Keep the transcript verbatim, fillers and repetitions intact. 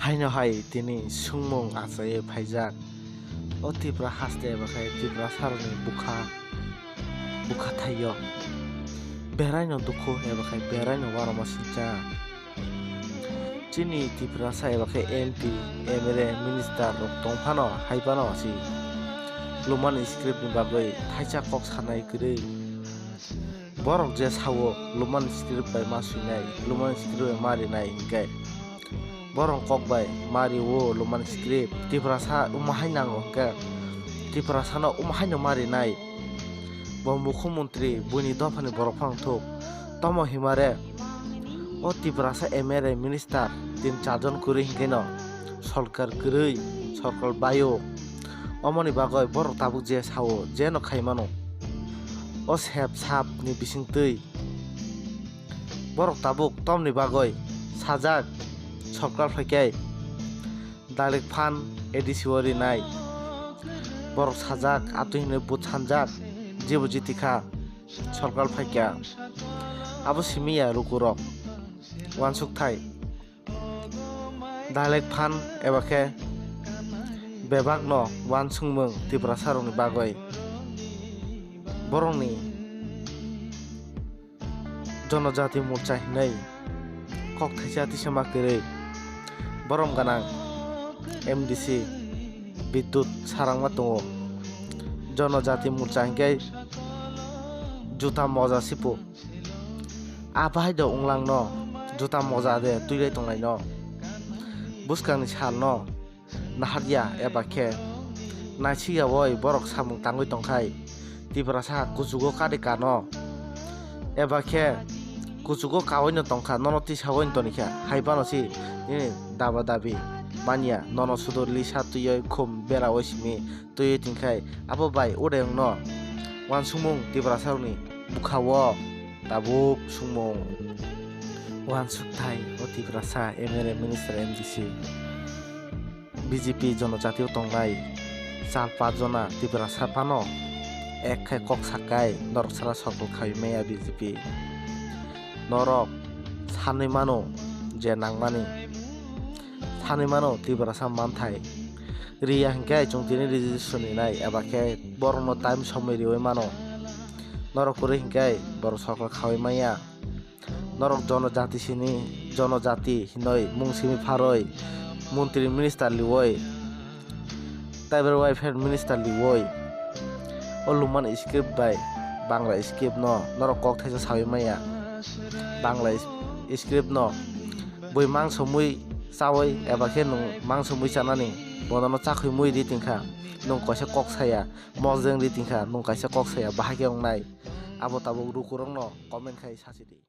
Haino hai tini sungmung achaiwi phaijak. O Tripura haste eba khe Tiprasarokni bwkha, bwkha thaio. Beraino dukhu eba khe beraino uaromo sincha. Chini Tiprasa eba khe M P, M L A, minister rok tong phano hai phano si Roman script ni bagwi thaisa kok sanai kwrwi. Borok je sao Roman script bai ma swinai, Roman script bai ma rinai hinkhe borok kok bai ma rio Roman script. Tiprasa wngma hai nango hinkhe Tiprasano wngma haino ma rinai. Bo mukhyamantri buini dophani borok phano thuk. Tomo himare o Tiprasa M L A minister tin charjon kwrwi hinkheno sorkar kwrwi, sorkar bayo. Omoni bagwi borok tabuk je sao, jeno khai mano. O sep sap ni bisingtwi borok tabuk tomni bagwi sajak sorkar phaikhe direct fund A D C o rinai. Borok sajak atwi hinwi but sanjak, jebo jiti kha sorkar phaikha. Abo simi ya rukurok uansuk thai. Direct fund eba khe bebakno uansukmung Tiprasarokni bagwi borokni Jonojati Morcha hinwi kok thaisa tisama kwrwi borom gwnang M D C Bidyut Sarangma tongo. Jonojati Morcha hinkhe juta moja sipo. A bahai do wnglang no juta moja de twi lai tonglai no. Bwskang ni sal no naharya eba khe naisik ya oi borok samung tangwi tongkhai Tiprasa kuchugo kari kano eba khe kuchugo kawai no tongkha nono tisa oi toni kha hai phano si nini daba dabi manya nono sudo lisa twi oi khum bera oi simi twiwi tingkhai abo bai odeng no uansukmung Tiprasarokni bwkha-o tabuk sungmung. Uansukthai o Tiprasa M L A, minister, M D C, B J P jonojatio tongnai char pach jona Tiprasa phano ek khai kok sakai norok sara sorkar khaui maya B J P. Norok sanwi mano je nangmani, sanwi mano Tiprasa manthai. Riya hinkhe chwng tini registration rinai eba khe borokno time somoi riwi mano. Norok kwrwi hinkhe borok sorkar khaui manya. Norok jonojati sini, jonojati hinoi mung simi pharoi montri minister liwoi, tribal welfare minister liwoi o Roman script bai Bangla script no norok kok thaisa sawi maya. Bangla is-, script no bui mang somwi chawi eba khe nwng mang somwi chanani bono no chakhwi mui ri tingkha nwng kaisa kok saya, mojeng ri tingkha nwng kaisa kok saya, bahai khe wngnai? Abo tabuk rukurokno comment khai sachidi.